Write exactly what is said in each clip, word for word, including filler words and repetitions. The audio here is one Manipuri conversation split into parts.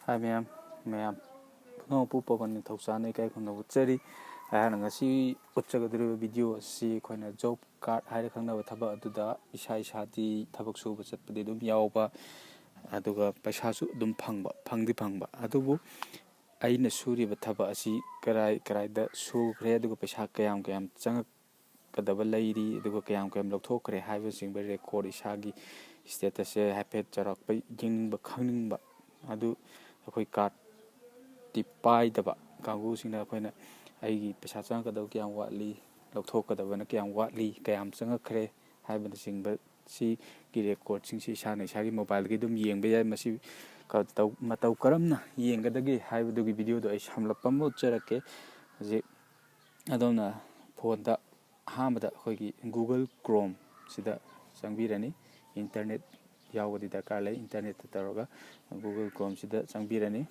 ꯍꯥꯏ ꯃꯌꯥꯝ, ꯃꯌꯥꯝ ꯄꯨꯝꯅꯃꯛꯄꯨ ꯄꯥꯕꯟ ꯅꯤꯡꯊꯧꯖꯥꯅ ꯏꯀꯥꯏ ꯈꯨꯝꯅꯕ ꯎꯠꯆꯔꯤ꯫ ꯑꯩꯍꯥꯛꯅ ꯉꯁꯤ ꯎꯠꯆꯒꯗꯧꯔꯤꯕ ꯚꯤꯗꯤꯑꯣ ꯑꯁꯤ ꯑꯩꯈꯣꯏꯅ ꯖꯣꯕ ꯀꯥꯔꯗ ꯍꯥꯏꯅ ꯈꯪꯅꯕ ꯊꯕꯛ ꯑꯗꯨꯗ ꯏꯁꯥ ꯏꯁꯥꯗꯤ ꯊꯕꯛ ꯁꯨꯕ ꯆꯠꯄꯗꯤ ꯑꯗꯨꯝ ꯌꯥꯎꯕ, ꯑꯗꯨꯒ ꯄꯩꯁꯥꯁꯨ ꯑꯗꯨꯝ ꯐꯪꯕ, ꯐꯪꯗꯤ ꯐꯪꯕ꯫ ꯑꯗꯨꯕꯨ ꯑꯩꯅ ꯁꯨꯔꯤꯕ ꯊꯕꯛ ꯑꯁꯤ ꯀꯔꯥꯏ ꯀꯔꯥꯏꯗ ꯁꯨꯈ꯭ꯔꯦ, ꯑꯗꯨꯒ ꯄꯩꯁꯥ ꯀꯌꯥꯝ ꯀꯌꯥꯝ ꯆꯪꯉꯛꯀꯗꯕ ꯂꯩꯔꯤ, ꯑꯗꯨꯒ ꯀꯌꯥꯝ ꯀꯌꯥꯝ ꯂꯧꯊꯣꯛꯈ꯭ꯔꯦ ꯍꯥꯏꯕꯅꯆꯤꯡꯕ ꯔꯦꯀꯣꯔꯗ, ꯏꯁꯥꯒꯤ ꯁ꯭ꯇꯦꯇꯁꯁꯦ ꯍꯥꯏꯐꯦꯠ ꯆꯥꯎꯔꯥꯛꯄ ꯌꯦꯡꯅꯤꯡꯕ, ꯈꯪꯅꯤꯡꯕ ꯑꯗꯨ ꯑꯩꯈꯣꯏ ꯀꯥꯔꯗꯇꯤ ꯄꯥꯏꯗꯕ ꯀꯥꯡꯕꯨꯁꯤꯡꯅ ꯑꯩꯈꯣꯏꯅ ꯑꯩꯒꯤ ꯄꯩꯁꯥ ꯆꯪꯉꯛꯀꯗꯕ ꯀꯌꯥꯝ ꯋꯥꯠꯂꯤ, ꯂꯧꯊꯣꯛꯀꯗꯕꯅ ꯀꯌꯥꯝ ꯋꯥꯠꯂꯤ, ꯀꯌꯥꯝ ꯆꯪꯉꯛꯈ꯭ꯔꯦ ꯍꯥꯏꯕꯅꯆꯤꯡꯕ ꯁꯤꯒꯤ ꯔꯦꯀꯣꯔꯗꯁꯤꯡꯁꯤ ꯏꯁꯥꯅ ꯏꯁꯥꯒꯤ ꯃꯣꯕꯥꯏꯜꯗꯒꯤ ꯑꯗꯨꯝ ꯌꯦꯡꯕ ꯌꯥꯏ꯫ ꯃꯁꯤ ꯀ-, ꯇꯧ-, ꯃꯇꯧ ꯀꯔꯝꯅ ꯌꯦꯡꯒꯗꯒꯦ ꯍꯥꯏꯕꯗꯨꯒꯤ ꯚꯤꯗꯤꯑꯣꯗꯣ ꯑꯩ ꯁꯝꯂꯞꯄ ꯑꯃ ꯎꯠꯆꯔꯛꯀꯦ꯫ ꯍꯧꯖꯤꯛ ꯑꯗꯣꯝꯅ ꯐꯣꯟꯗ ꯑꯍꯥꯟꯕꯗ ꯑꯩꯈꯣꯏꯒꯤ Google Chrome ꯁꯤꯗ ꯆꯪꯕꯤꯔꯅꯤ꯫ ꯏꯟꯇꯔꯅꯦꯠ ꯌꯥꯎꯕꯗꯤ ꯗꯔꯀꯥꯔ ꯂꯩ꯫ ꯏꯟꯇꯔꯅꯦꯠꯇ ꯇꯧꯔꯒ Google Chrome ꯁꯤꯗ ꯆꯪꯕꯤꯔꯅꯤ꯫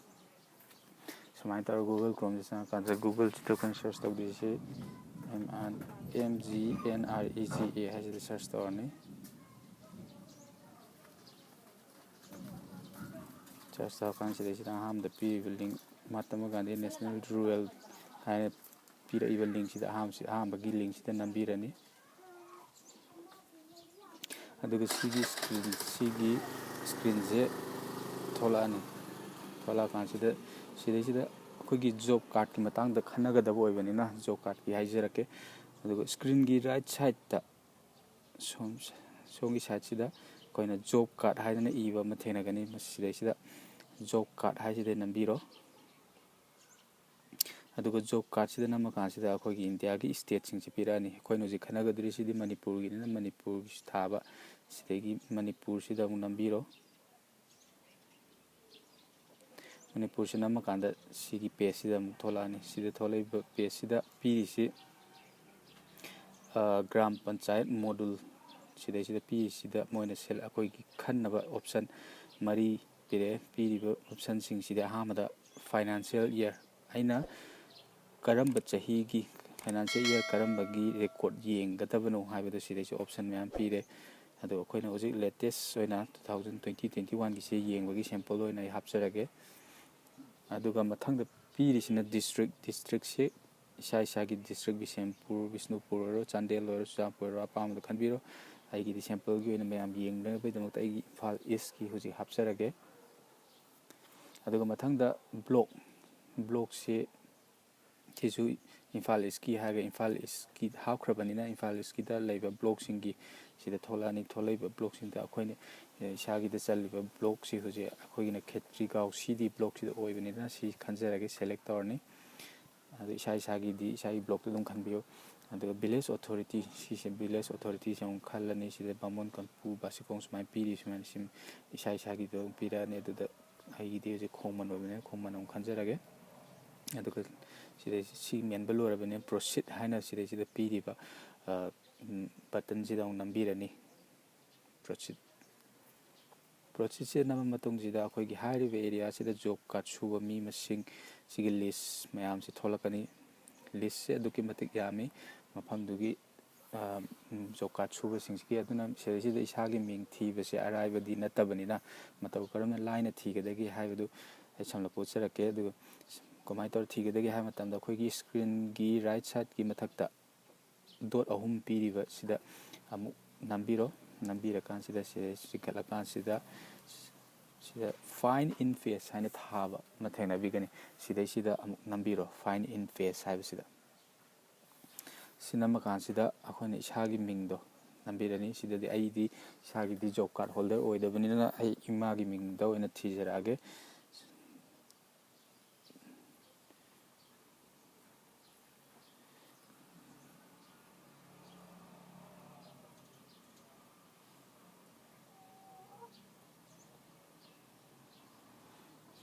ꯁꯨꯃꯥꯏꯅ ꯇꯧꯔꯒ Google Chromeꯁꯦ ꯆꯪꯉꯀꯥꯟꯗ Googleꯁꯤꯗ ꯑꯩꯈꯣꯏꯅ ꯁꯔꯁ ꯇꯧꯗꯣꯏꯁꯤ M N, M G N R E G A ꯍꯥꯏꯁꯤꯗ ꯁꯔꯁ ꯇꯧꯔꯅꯤ꯫ ꯁꯔꯁ ꯇꯧꯔꯀꯥꯟꯗ ꯁꯤꯗꯩꯁꯤꯗ ꯑꯍꯥꯟꯕꯗ ꯄꯤꯔꯤꯕ link, Mahatma Gandhi national rural ꯍꯥꯏꯅ ꯄꯤꯔꯛꯏꯕ ꯂꯤꯡꯁꯤꯗ ꯑꯍꯥꯟꯕꯁꯤ-, ꯑꯍꯥꯟꯕꯒꯤ ꯂꯤꯡꯁꯤꯗ ꯅꯝꯕꯤꯔꯅꯤ꯫ ꯑꯗꯨꯒ ꯁꯤꯒꯤ ꯁ꯭ꯀ꯭ꯔꯤꯟ, ꯁꯤꯒꯤ ꯁ꯭ꯀ꯭ꯔꯤꯟꯁꯦ ꯊꯣꯛꯂꯛꯑꯅꯤ꯫ ꯊꯣꯛꯂꯛꯑꯀꯥꯟꯁꯤꯗ ꯁꯤꯗꯩꯁꯤꯗ ꯑꯩꯈꯣꯏꯒꯤ ꯖꯣꯕ ꯀꯥꯔꯗꯀꯤ ꯃꯇꯥꯡꯗ ꯈꯟꯅꯒꯗꯕ ꯑꯣꯏꯕꯅꯤꯅ ꯖꯣꯕ ꯀꯥꯔꯗꯀꯤ ꯍꯥꯏꯖꯔꯛꯀꯦ꯫ ꯑꯗꯨꯒ ꯁ꯭ꯀ꯭ꯔꯤꯟꯒꯤ ꯔꯥꯏꯠ ꯁꯥꯏꯠꯇ ꯁꯣꯝ-, ꯁꯣꯝꯒꯤ ꯁꯥꯏꯠꯁꯤꯗ ꯑꯩꯈꯣꯏꯅ ꯖꯣꯕ ꯀꯥꯔꯗ ꯍꯥꯏꯗꯅ ꯏꯕ ꯑꯃ ꯊꯦꯡꯅꯒꯅꯤ꯫ ꯃꯁꯤꯗꯩꯁꯤꯗ ꯖꯣꯕ ꯀꯥꯔꯗ ꯍꯥꯏꯁꯤꯗ ꯅꯝꯕꯤꯔꯣ꯫ ꯑꯗꯨꯒ ꯖꯣꯕ ꯀꯥꯔꯗꯁꯤꯗ ꯅꯝꯃꯀꯥꯟꯁꯤꯗ ꯑꯩꯈꯣꯏꯒꯤ ꯏꯟꯗꯤꯌꯥꯒꯤ ꯁ꯭ꯇꯦꯠꯁꯤꯡꯁꯤ ꯄꯤꯔꯛꯑꯅꯤ꯫ ꯑꯩꯈꯣꯏꯅ ꯍꯧꯖꯤꯛ ꯈꯟꯅꯒꯗꯧꯔꯤꯁꯤꯗꯤ ꯃꯅꯤꯄꯨꯔꯒꯤꯅꯤꯅ ꯃꯅꯤꯄꯨꯔꯒꯤ ꯊꯥꯕ꯫ ꯁꯤꯗꯒꯤ ꯃꯅꯤꯄꯨꯔꯁꯤꯗ ꯑꯃꯨꯛ ꯅꯝꯕꯤꯔꯣ꯫ ꯃꯅꯤꯄꯨꯔꯁꯤ ꯅꯝꯃꯀꯥꯟꯗ ꯁꯤꯒꯤ ꯄꯦꯖꯁꯤꯗ ꯑꯃꯨꯛ ꯊꯣꯛꯂꯛꯑꯅꯤ꯫ ꯁꯤꯗ ꯊꯣꯛꯂꯛꯏꯕ ꯄꯦꯖꯁꯤꯗ ꯄꯤꯔꯤꯁꯤ, ꯑ, ꯒ꯭ꯔꯥꯝ ꯄꯟꯆꯥꯌꯠ ꯃꯣꯗꯨꯜ ꯁꯤꯗꯩꯁꯤꯗ ꯄꯤꯔꯤꯁꯤꯗ ꯃꯣꯏꯅ ꯁꯦꯜ-, ꯑꯩꯈꯣꯏꯒꯤ ꯈꯟꯅꯕ ꯑꯣꯞꯁꯟ ꯃꯔꯤ ꯄꯤꯔꯛꯑꯦ꯫ ꯄꯤꯔꯤꯕ ꯑꯣꯞꯁꯟꯁꯤꯡꯁꯤꯗꯤ ꯑꯍꯥꯟꯕꯗ ꯐꯥꯏꯅꯥꯟꯁꯤꯌꯦꯜ ꯏꯌꯥꯔ, ꯑꯩꯅ ꯀꯔꯝꯕ ꯆꯍꯤꯒꯤ ꯐꯥꯏꯅꯥꯟꯁꯤꯌꯦꯜ ꯏꯌꯥꯔ ꯀꯔꯝꯕꯒꯤ ꯔꯦꯀꯣꯔꯗ ꯌꯦꯡꯒꯗꯕꯅꯣ ꯍꯥꯏꯕꯗꯣ ꯁꯤꯗꯩꯁꯨ ꯑꯣꯞꯁꯟ ꯃꯌꯥꯝ ꯄꯤꯔꯦ꯫ ꯑꯗꯣ ꯑꯩꯈꯣꯏꯅ ꯍꯧꯖꯤꯛ ꯂꯦꯇꯦꯁ ꯑꯣꯏꯅ two thousand twenty twenty-oneꯒꯤꯁꯦ ꯌꯦꯡꯕꯒꯤ ꯁꯦꯝꯄꯜ ꯑꯣꯏꯅ ꯑꯩ ꯍꯥꯞꯆꯔꯒꯦ꯫ ꯑꯗꯨꯒ ꯃꯊꯪꯗ ꯄꯤꯔꯤꯁꯤꯅ ꯗꯤꯁꯇ꯭ꯔꯤꯛ꯫ ꯗꯤꯁꯇ꯭ꯔꯤꯛꯁꯤ ꯏꯁꯥ ꯏꯁꯥꯒꯤ ꯗꯤꯁꯇ꯭ꯔꯤꯛ, ꯕꯤꯁꯦꯝꯄꯨꯔ, ꯕꯤꯁꯅꯨꯄꯨꯔ ꯑꯣꯏꯔꯣ, ꯆꯥꯟꯗꯦꯜ ꯑꯣꯏꯔꯣ, ꯆꯨꯔꯆꯥꯟꯄꯨꯔ ꯑꯣꯏꯔꯣ, ꯑꯄꯥꯝꯕꯗꯣ ꯈꯟꯕꯤꯔꯣ꯫ ꯑꯩꯒꯤꯗꯤ ꯁꯦꯝꯄꯜꯒꯤ ꯑꯣꯏꯅ ꯃꯌꯥꯝ ꯌꯦꯡꯅꯕꯒꯤꯗꯃꯛꯇ ꯑꯩꯒꯤ ꯏꯝꯐꯥꯜ ꯏꯁꯀꯤ ꯍꯧꯖꯤꯛ ꯍꯥꯞꯆꯔꯒꯦ꯫ ꯑꯗꯨꯒ ꯃꯊꯪꯗ ꯕ꯭ꯂꯣꯛ꯫ ꯕ꯭ꯂꯣꯛꯁꯤ ꯁꯤꯁꯨ ꯏꯝꯐꯥꯜ ꯏꯁꯀꯤ ꯍꯥꯏꯔꯒ ꯏꯝꯐꯥꯜ ꯏꯁꯀꯤ ꯍꯥꯞꯈ꯭ꯔꯕꯅꯤꯅ, ꯏꯝꯐꯥꯜ ꯏꯁꯀꯤꯗ ꯂꯩꯕ ꯕ꯭ꯂꯣꯛꯁꯤꯡꯒꯤ ꯁꯤꯗ ꯊꯣꯛꯂꯛꯑꯅꯤ꯫ ꯊꯣꯛꯂꯛꯏꯕ ꯕ꯭ꯂꯣꯛꯁꯤꯡꯗ ꯑꯩꯈꯣꯏꯅ, ꯑꯦ, ꯏꯁꯥꯒꯤꯗ ꯆꯜꯂꯤꯕ ꯕ꯭ꯂꯣꯛꯁꯤ ꯍꯧꯖꯤꯛ ꯑꯩꯈꯣꯏꯒꯤꯅ ꯈꯦꯇ꯭ꯔꯤꯒꯥꯎ ꯁꯤ ꯗꯤ ꯕ꯭ꯂꯣꯛꯁꯤꯗ ꯑꯣꯏꯕꯅꯤꯅ ꯁꯤ ꯈꯟꯖꯔꯒꯦ, ꯁꯦꯂꯦꯛ ꯇꯧꯔꯅꯤ꯫ ꯑꯗꯨ ꯏꯁꯥ ꯏꯁꯥꯒꯤꯗꯤ ꯏꯁꯥꯒꯤ ꯕ꯭ꯂꯣꯛꯇ ꯑꯗꯨꯝ ꯈꯟꯕꯤꯌꯨ꯫ ꯑꯗꯨꯒ ꯚꯤꯂꯦꯖ ꯑꯣꯊꯣꯔꯤꯇꯤ, ꯁꯤꯁꯦ ꯚꯤꯂꯦꯖ ꯑꯣꯊꯣꯔꯤꯇꯤꯁꯦ ꯑꯃꯨꯛ ꯈꯜꯂꯅꯤ꯫ ꯁꯤꯗ ꯕꯥꯃꯣꯟ, ꯀꯝꯄꯨ, ꯕꯥꯁꯤꯈꯣꯡ ꯁꯨꯃꯥꯏꯅ ꯄꯤꯔꯤ꯫ ꯁꯨꯃꯥꯏꯅ ꯁꯤꯝ ꯏꯁꯥ ꯏꯁꯥꯒꯤꯗꯣ ꯑꯗꯨꯝ ꯄꯤꯔꯛꯑꯅꯤ꯫ ꯑꯗꯨꯗ ꯑꯩꯒꯤꯗꯤ ꯍꯧꯖꯤꯛ ꯈꯣꯡꯃꯟ ꯑꯣꯏꯕꯅꯤꯅ ꯈꯣꯡꯃꯟ ꯑꯃꯨꯛ ꯈꯟꯖꯔꯒꯦ꯫ ꯑꯗꯨꯒ ꯁꯤꯗꯩ ꯁꯤ ꯃꯦꯟꯕ ꯂꯣꯏꯔꯕꯅꯤꯅ ꯄ꯭ꯔꯣꯁꯤꯠ ꯍꯥꯏꯅ ꯁꯤꯗꯩꯁꯤꯗ ꯄꯤꯔꯤꯕ, ꯑ, ꯎꯝ, ꯕꯇꯟꯁꯤꯗ ꯑꯃꯨꯛ ꯅꯝꯕꯤꯔꯅꯤ꯫ ꯄ꯭ꯔꯣꯁꯤꯠ, ꯄ꯭ꯔꯣꯁꯤꯠꯁꯦ ꯅꯝꯃ ꯃꯇꯨꯡꯁꯤꯗ ꯑꯩꯈꯣꯏꯒꯤ ꯍꯥꯏꯔꯤꯕ ꯑꯦꯔꯤꯌꯥꯁꯤꯗ ꯖꯣꯕ ꯀꯥꯔꯗ ꯁꯨꯕ ꯃꯤ ꯃꯁꯤꯡ, ꯁꯤꯒꯤ ꯂꯤꯁ ꯃꯌꯥꯝꯁꯤ ꯊꯣꯛꯂꯛꯀꯅꯤ꯫ ꯂꯤꯁꯁꯦ ꯑꯗꯨꯛꯀꯤ ꯃꯇꯤꯛ ꯌꯥꯝꯃꯤ ꯃꯐꯝꯗꯨꯒꯤ, ꯑ, ꯎꯝ, ꯖꯣꯕ ꯀꯥꯔꯗ ꯁꯨꯕꯁꯤꯡꯁꯤꯒꯤ꯫ ꯑꯗꯨꯅ ꯁꯤꯗꯩꯁꯤꯗ ꯏꯁꯥꯒꯤ ꯃꯤꯡ ꯊꯤꯕꯁꯦ ꯑꯔꯥꯏꯕꯗꯤ ꯅꯠꯇꯕꯅꯤꯅ ꯃꯇꯧ ꯀꯔꯝꯅ ꯂꯥꯏꯅ ꯊꯤꯒꯗꯒꯦ ꯍꯥꯏꯕꯗꯨ ꯑꯩ ꯁꯝꯂꯞꯄ ꯎꯠꯆꯔꯛꯀꯦ꯫ ꯑꯗꯨꯒ ꯀꯃꯥꯏꯅ ꯇꯧꯔ ꯊꯤꯒꯗꯒꯦ ꯍꯥꯏꯕ ꯃꯇꯝꯗ ꯑꯩꯈꯣꯏꯒꯤ ꯁ꯭ꯀ꯭ꯔꯤꯟꯒꯤ ꯔꯥꯏꯠ ꯁꯥꯏꯠꯀꯤ ꯃꯊꯛꯇ ꯗꯣꯠ ꯑꯍꯨꯝ ꯄꯤꯔꯤꯕ ꯁꯤꯗ ꯑꯃꯨꯛ ꯅꯝꯕꯤꯔꯣ꯫ ꯅꯝꯕꯤꯔꯀꯥꯟꯁꯤꯗ ꯁꯤꯗ ꯆꯤꯡꯈꯠꯂꯀꯥꯟꯁꯤꯗ ꯁꯤꯗ "Find in Face" ꯍꯥꯏꯅ ꯊꯥꯕ ꯑꯃ ꯊꯦꯡꯅꯕꯤꯒꯅꯤ꯫ ꯁꯤꯗꯩꯁꯤꯗ ꯑꯃꯨꯛ ꯅꯝꯕꯤꯔꯣ, "Find in Face" ꯍꯥꯏꯕꯁꯤꯗ꯫ ꯁꯤ ꯅꯝꯃꯀꯥꯟꯁꯤꯗ ꯑꯩꯈꯣꯏꯅ ꯏꯁꯥꯒꯤ ꯃꯤꯡꯗꯣ ꯅꯝꯕꯤꯔꯅꯤ꯫ ꯁꯤꯗꯗꯤ ꯑꯩꯗꯤ ꯏꯁꯥꯒꯤꯗꯤ ꯖꯣꯕ ꯀꯥꯔꯗ ꯍꯣꯜꯗꯔ ꯑꯣꯏꯗꯕꯅꯤꯅ ꯑꯩ ꯏꯃꯥꯒꯤ ꯃꯤꯡꯗ ꯑꯣꯏꯅ ꯊꯤꯖꯔꯛꯑꯒꯦ꯫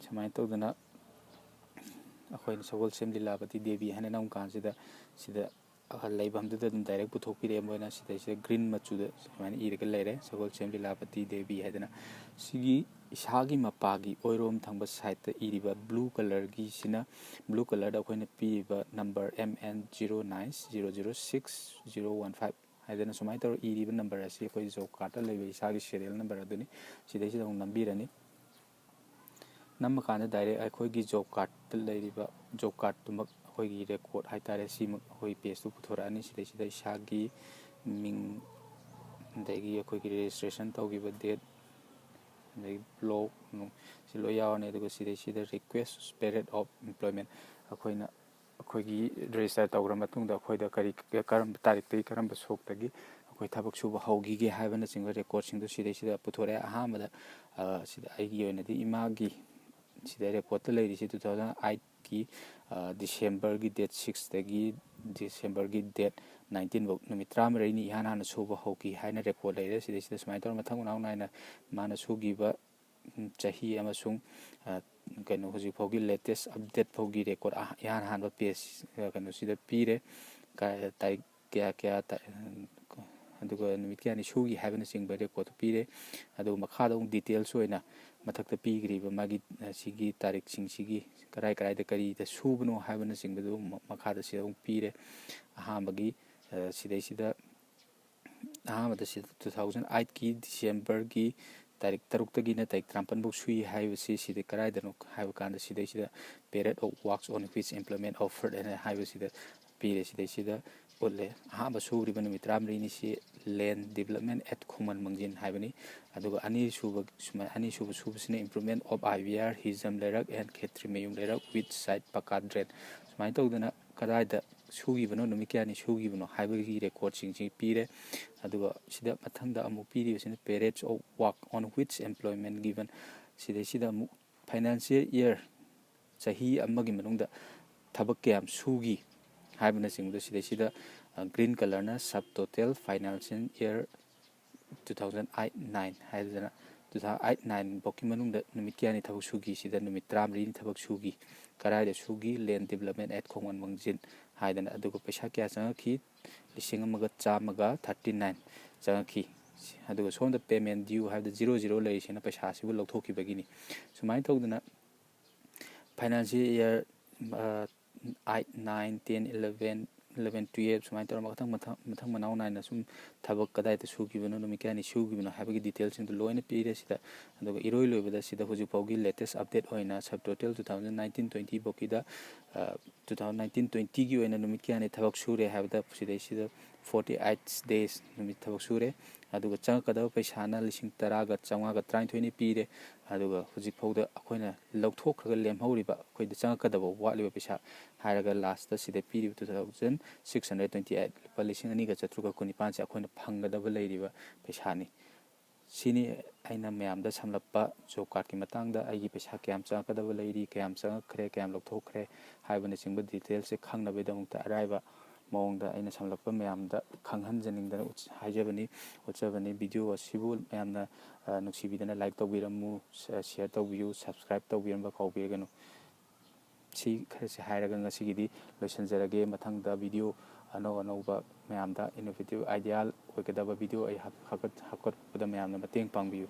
ꯁꯨꯃꯥꯏꯅ ꯇꯧꯗꯅ ꯑꯩꯈꯣꯏꯅ ꯁꯒꯣꯜꯁꯦꯝ ꯂꯤꯂꯥꯕꯇꯤ ꯗꯦꯕꯤ ꯍꯥꯏꯅ ꯅꯝ ꯀꯥꯟꯁꯤꯗ ꯁꯤꯗ ꯂꯩꯐꯝꯗꯨꯗ ꯑꯗꯨꯝ ꯗꯥꯏꯔꯦꯛ ꯄꯨꯊꯣꯛꯄꯤꯔꯛꯑꯦ ꯃꯣꯏꯅ꯫ ꯁꯤꯗꯩꯁꯤꯗ ꯒ꯭ꯔꯤꯟ ꯃꯆꯨꯗ ꯁꯨꯃꯥꯏꯅ ꯏꯔꯒ ꯂꯩꯔꯦ, "ꯁꯒꯣꯜꯁꯦꯝ ꯂꯤꯂꯥꯕꯇꯤ ꯗꯦꯕꯤ" ꯍꯥꯏꯗꯅ꯫ ꯁꯤꯒꯤ ꯏꯁꯥꯒꯤ ꯃꯄꯥꯒꯤ ꯑꯣꯏꯔꯣꯝ ꯊꯪꯕ ꯁꯥꯏꯠꯇ ꯏꯔꯤꯕ ꯕ꯭ꯂꯨ ꯀꯂꯔꯒꯤꯁꯤꯅ, ꯕ꯭ꯂꯨ ꯀꯂꯔꯗ ꯑꯩꯈꯣꯏꯅ ꯄꯤꯔꯤꯕ number M N zero nine zero zero six zero one five ꯍꯥꯏꯗꯅ ꯁꯨꯃꯥꯏꯅ ꯇꯧꯔ ꯏꯔꯤꯕ ꯅꯝꯕꯔ ꯑꯁꯤ ꯑꯩꯈꯣꯏ ꯖꯣꯕ ꯀꯥꯔꯠꯇ ꯂꯩꯕ ꯏꯁꯥꯒꯤ ꯁꯦꯔꯤꯌꯦꯜ ꯅꯝꯕꯔ ꯑꯗꯨꯅꯤ꯫ ꯁꯤꯗꯩꯁꯤꯗ ꯑꯃꯨꯛ ꯅꯝꯕꯤꯔꯅꯤ꯫ ꯅꯝꯃꯀꯥꯟꯗ ꯗꯥꯏꯔꯦꯛ ꯑꯩꯈꯣꯏꯒꯤ ꯖꯣꯕ ꯀꯥꯔꯠꯇ ꯂꯩꯔꯤꯕ ꯖꯣꯕ ꯀꯥꯔꯠꯇꯨꯃꯛ, ꯑꯩꯈꯣꯏꯒꯤ ꯔꯦꯀꯣꯔꯠ ꯍꯥꯏꯇꯥꯔꯦ, ꯁꯤꯃꯛ ꯑꯩꯈꯣꯏ ꯄꯦꯖꯇꯨ ꯄꯨꯊꯣꯔꯛꯑꯅꯤ꯫ ꯁꯤꯗꯩꯁꯤꯗ ꯏꯁꯥꯒꯤ ꯃꯤꯡ, ꯑꯗꯒꯤ ꯑꯩꯈꯣꯏꯒꯤ ꯔꯦꯖꯤꯁꯇ꯭ꯔꯦꯁꯟ ꯇꯧꯈꯤꯕ ꯗꯦꯠ, ꯑꯗꯒꯤ ꯕ꯭ꯂꯣꯛ ꯅꯨꯡ, ꯁꯤ ꯂꯣꯏ ꯌꯥꯎꯔꯅꯤ꯫ ꯑꯗꯨꯒ ꯁꯤꯗꯩꯁꯤꯗ request period of employment, ꯑꯩꯈꯣꯏꯅ ꯑꯩꯈꯣꯏꯒꯤ ꯔꯦꯖꯤꯁꯇꯔ ꯇꯧꯈ꯭ꯔ ꯃꯇꯨꯡꯗ ꯑꯩꯈꯣꯏꯗ ꯀꯔꯤ, ꯀꯔꯝꯕ ꯇꯥꯔꯤꯛꯇꯒꯤ ꯀꯔꯝꯕ ꯁꯣꯛꯇꯒꯤ ꯑꯩꯈꯣꯏ ꯊꯕꯛ ꯁꯨꯕ ꯍꯧꯈꯤꯒꯦ ꯍꯥꯏꯕꯅꯆꯤꯡꯕ ꯔꯦꯀꯣꯔꯠꯁꯤꯡꯗꯨ ꯁꯤꯗꯩꯁꯤꯗ ꯄꯨꯊꯣꯔꯛꯑꯦ꯫ ꯑꯍꯥꯟꯕꯗ, ꯑ, ꯁꯤꯗ ꯑꯩꯒꯤ ꯑꯣꯏꯅꯗꯤ ꯏꯃꯥꯒꯤ ꯁꯤꯗ ꯔꯦꯀꯣꯔꯠꯇ ꯂꯩꯔꯤꯁꯤ two thousand eightꯀꯤ, ꯑ, ꯗꯤꯁꯦꯝꯕꯔꯒꯤ date sixꯇꯒꯤ ꯗꯤꯁꯦꯝꯕꯔꯒꯤ date nineteen ꯐꯥꯎ ꯅꯨꯃꯤꯠ ꯇꯔꯥꯃꯔꯤꯅꯤ ꯏꯍꯥꯟ ꯍꯥꯟꯅ ꯁꯨꯕ ꯍꯧꯈꯤ ꯍꯥꯏꯅ ꯔꯦꯀꯣꯔꯠ ꯂꯩꯔꯦ꯫ ꯁꯤꯗꯩꯁꯤꯗ ꯁꯨꯃꯥꯏꯅ ꯇꯧꯔ ꯃꯊꯪ ꯃꯅꯥꯎ ꯅꯥꯏꯅ ꯃꯥꯅ ꯁꯨꯈꯤꯕ, ꯎꯝ, ꯆꯍꯤ ꯑꯃꯁꯨꯡ, ꯑ, ꯀꯩꯅꯣ, ꯍꯧꯖꯤꯛ ꯐꯥꯎꯒꯤ latest update ꯐꯥꯎꯒꯤ ꯔꯦꯀꯣꯔꯠ ꯑꯍ-, ꯏꯍꯥꯟ ꯍꯥꯟꯕ ꯄꯦꯖ, ꯑ, ꯀꯩꯅꯣꯁꯤꯗ ꯄꯤꯔꯦ꯫ ꯀ-, ꯇꯥꯔꯤꯛ ꯀꯌꯥ ꯀꯌꯥ ꯇ-, ꯑꯗꯨꯒ ꯅꯨꯃꯤꯠ ꯀꯌꯥꯅꯤ ꯁꯨꯈꯤ ꯍꯥꯏꯕꯅꯆꯤꯡꯕ ꯔꯦꯀꯣꯔꯠꯇꯨ ꯄꯤꯔꯦ꯫ ꯑꯗꯨꯒ ꯃꯈꯥꯗ ꯑꯃꯨꯛ details ꯑꯣꯏꯅ ꯃꯊꯛꯇ ꯄꯤꯈ꯭ꯔꯤꯕ ꯃꯥꯒꯤ, ꯑ, ꯁꯤꯒꯤ ꯇꯥꯔꯤꯛꯁꯤꯡꯁꯤꯒꯤ ꯀꯔꯥꯏ ꯀꯔꯥꯏꯗ ꯀꯔꯤꯗ ꯁꯨꯕꯅꯣ ꯍꯥꯏꯕꯅꯆꯤꯡꯕꯗꯨ ꯃ-, ꯃꯈꯥꯗ ꯁꯤꯗ ꯑꯃꯨꯛ ꯄꯤꯔꯦ꯫ ꯑꯍꯥꯟꯕꯒꯤ, ꯑ, ꯁꯤꯗꯩꯁꯤꯗ, ꯑꯍꯥꯟꯕꯗ ꯁꯤꯗ two thousand eightꯀꯤ ꯗꯤꯁꯦꯝꯕꯔꯒꯤ ꯇꯥꯔꯤꯛ ꯇꯔꯨꯛꯇꯒꯤꯅ ꯇꯥꯔꯤꯛ ꯇꯔꯥꯃꯥꯄꯟ ꯐꯥꯎ ꯁꯨꯏ ꯍꯥꯏꯕꯁꯤ ꯁꯤꯗ ꯀꯗꯥꯏꯗꯅꯣ ꯍꯥꯏꯕ ꯀꯥꯟꯗ ꯁꯤꯗꯩꯁꯤꯗ period of works on which employment offered ꯍꯥꯏꯅ ꯍꯥꯏꯕꯁꯤꯗ ꯄꯤꯔꯦ꯫ ꯁꯤꯗꯩꯁꯤꯗ ꯎꯠꯂꯦ꯫ ꯑꯍꯥꯟꯕ ꯁꯨꯔꯤꯕ ꯅꯨꯃꯤꯠ ꯇꯔꯥꯃꯔꯤꯅꯤꯁꯤ land development at ꯈꯣꯡꯃꯟ ꯃꯥꯡꯖꯤꯟ ꯍꯥꯏꯕꯅꯤ꯫ ꯑꯗꯨꯒ ꯑꯅꯤꯁꯨꯕ, ꯁꯨꯃꯥꯏ-, ꯑꯅꯤꯁꯨꯕ ꯁꯨꯕꯁꯤꯅ improvement of I V R ꯍꯤꯖꯝ ꯂꯩꯔꯛ and ꯈꯦꯇ꯭ꯔꯤꯃꯌꯨꯝ ꯂꯩꯔꯛ with side ꯄꯀꯥ drain꯫ ꯁꯨꯃꯥꯏꯅ ꯇꯧꯗꯅ ꯀꯗꯥꯏꯗ ꯁꯨꯈꯤꯕꯅꯣ, ꯅꯨꯃꯤꯠ ꯀꯌꯥꯅꯤ ꯁꯨꯈꯤꯕꯅꯣ ꯍꯥꯏꯕꯒꯤ ꯔꯦꯀꯣꯔꯠꯁꯤꯡꯁꯤ ꯄꯤꯔꯦ꯫ ꯑꯗꯨꯒ ꯁꯤꯗ ꯃꯊꯪꯗ ꯑꯃꯨꯛ ꯄꯤꯔꯤꯕꯁꯤꯅ periods of work on which employment given꯫ ꯁꯤꯗꯩꯁꯤꯗ ꯑꯃꯨꯛ financial year, ꯆꯍꯤ ꯑꯃꯒꯤ ꯃꯅꯨꯡꯗ ꯊꯕꯛ ꯀꯌꯥꯝ ꯁꯨꯈꯤ ꯍꯥꯏꯕꯅꯆꯤꯡꯕꯗꯣ ꯁꯤꯗꯩꯁꯤꯗ, ꯑ, green colourꯅ sub total financial year two thousand eight nine ꯍꯥꯏꯗꯅ two thousand eight nine ꯐꯥꯎꯒꯤ ꯃꯅꯨꯡꯗ ꯅꯨꯃꯤꯠ ꯀꯌꯥꯅꯤ ꯊꯕꯛ ꯁꯨꯈꯤ? ꯁꯤꯗ ꯅꯨꯃꯤꯠ ꯇꯔꯥꯃꯔꯤꯅꯤ ꯊꯕꯛ ꯁꯨꯈꯤ꯫ ꯀꯗꯥꯏꯗ ꯁꯨꯈꯤ? Land development at ꯈꯣꯡꯃꯟ ꯃꯥꯡꯖꯤꯟ ꯍꯥꯏꯗꯅ꯫ ꯑꯗꯨꯒ ꯄꯩꯁꯥ ꯀꯌꯥ ꯆꯪꯉꯛꯈꯤ? ꯂꯤꯁꯤꯡ ꯑꯃꯒ ꯆꯥꯝꯃꯒ thirty nine ꯆꯪꯉꯛꯈꯤ꯫ ꯑꯗꯨꯒ ꯁꯣꯝꯗ payment due ꯍꯥꯏꯕꯗ zero zero ꯂꯩꯔꯤꯁꯤꯅ ꯄꯩꯁꯥꯁꯤꯕꯨ ꯂꯧꯊꯣꯛꯈꯤꯕꯒꯤꯅꯤ꯫ ꯁꯨꯃꯥꯏꯅ ꯇꯧꯗꯅ financial year, ꯑ, eight, nine, ten, eleven, eleven, twelve ꯁꯨꯃꯥꯏꯅ ꯇꯧꯔꯒ ꯃꯊꯪ ꯃꯊꯪ ꯃꯊꯪ ꯃꯅꯥꯎ ꯅꯥꯏꯅ ꯁꯨꯝ ꯊꯕꯛ ꯀꯗꯥꯏꯗ ꯁꯨꯈꯤꯕꯅꯣ, ꯅꯨꯃꯤꯠ ꯀꯌꯥꯅꯤ ꯁꯨꯈꯤꯕꯅꯣ ꯍꯥꯏꯕꯒꯤ detailꯁꯤꯡꯗꯣ ꯂꯣꯏꯅ ꯄꯤꯔꯦ ꯁꯤꯗ꯫ ꯑꯗꯨꯒ ꯏꯔꯣꯏ ꯂꯣꯏꯕꯗ ꯁꯤꯗ ꯍꯧꯖꯤꯛ ꯐꯥꯎꯒꯤ latest update ꯑꯣꯏꯅ sub total two thousand nineteen twenty ꯐꯥꯎꯒꯤꯗ, two thousand nineteen twentyꯒꯤ ꯑꯣꯏꯅ ꯅꯨꯃꯤꯠ ꯀꯌꯥꯅꯤ ꯊꯕꯛ ꯁꯨꯔꯦ ꯍꯥꯏꯕꯗ ꯁꯤꯗꯩꯁꯤꯗ forty eight days ꯅꯨꯃꯤꯠ ꯊꯕꯛ ꯁꯨꯔꯦ꯫ ꯑꯗꯨꯒ ꯆꯪꯉꯛꯀꯗꯕ ꯄꯩꯁꯥꯅ ꯂꯤꯁꯤꯡ ꯇꯔꯥꯒ ꯆꯥꯝꯃꯉꯥꯒ ꯇꯔꯥꯅꯤꯊꯣꯏꯅꯤ ꯄꯤꯔꯦ꯫ ꯑꯗꯨꯒ ꯍꯧꯖꯤꯛ ꯐꯥꯎꯗ ꯑꯩꯈꯣꯏꯅ ꯂꯧꯊꯣꯛꯈ꯭ꯔꯒ ꯂꯦꯝꯍꯧꯔꯤꯕ, ꯑꯩꯈꯣꯏꯗ ꯆꯪꯉꯛꯀꯗꯕ ꯋꯥꯠꯂꯤꯕ ꯄꯩꯁꯥ ꯍꯥꯏꯔꯒ lastꯇ ꯁꯤꯗ ꯄꯤꯔꯤꯕ two thousand six hundred twenty eight, ꯂꯨꯄꯥ ꯂꯤꯁꯤꯡ ꯑꯅꯤꯒ ꯆꯥꯇ꯭ꯔꯨꯛꯀ ꯀꯨꯟꯅꯤꯄꯥꯟꯁꯦ ꯑꯩꯈꯣꯏꯅ ꯐꯪꯒꯗꯕ ꯂꯩꯔꯤꯕ ꯄꯩꯁꯥꯅꯤ꯫ ꯁꯤꯅꯤ ꯑꯩꯅ ꯃꯌꯥꯝꯗ ꯁꯝꯂꯞꯄ job cardꯀꯤ ꯃꯇꯥꯡꯗ, ꯑꯩꯒꯤ ꯄꯩꯁꯥ ꯀꯌꯥꯝ ꯆꯪꯉꯛꯀꯗꯕ ꯂꯩꯔꯤ, ꯀꯌꯥꯝ ꯆꯪꯉꯛꯈ꯭ꯔꯦ, ꯀꯌꯥꯝ ꯂꯧꯊꯣꯛꯈ꯭ꯔꯦ ꯍꯥꯏꯕꯅꯆꯤꯡꯕ detailꯁꯦ ꯈꯪꯅꯕꯒꯤꯗꯃꯛꯇ ꯑꯔꯥꯏꯕ ꯃꯑꯣꯡꯗ ꯑꯩꯅ ꯁꯝꯂꯞꯄ ꯃꯌꯥꯝꯗ ꯈꯪꯍꯟꯖꯅꯤꯡꯗꯅ ꯎꯠ-, ꯍꯥꯏꯖꯕꯅꯤ, ꯎꯠꯆꯕꯅꯤ꯫ Video ꯑꯁꯤꯕꯨ ꯃꯌꯥꯝꯅ, ꯑ, ꯅꯨꯡꯁꯤꯕꯤꯗꯅ like ꯇꯧꯕꯤꯔꯝꯃꯨ, ꯁ-, share ꯇꯧꯕꯤꯌꯨ, subscribe ꯇꯧꯕꯤꯔꯝꯕ ꯀꯥꯎꯕꯤꯔꯒꯅꯨ꯫ ꯁꯤ ꯈꯔꯁꯦ ꯍꯥꯏꯔꯒ ꯉꯁꯤꯒꯤꯗꯤ ꯂꯣꯏꯁꯤꯟꯖꯔꯒꯦ꯫ ꯃꯊꯪꯗ video ꯑꯅꯧ ꯑꯅꯧꯕ ꯃꯌꯥꯝꯗ innovative idea ꯑꯣꯏꯒꯗꯕ video ꯑꯩ ꯍꯥꯞ-, ꯍꯥꯞꯀꯠ-, ꯍꯥꯞꯀꯠꯄꯗ ꯃꯌꯥꯝꯅ ꯃꯇꯦꯡ ꯄꯥꯡꯕꯤꯌꯨ꯫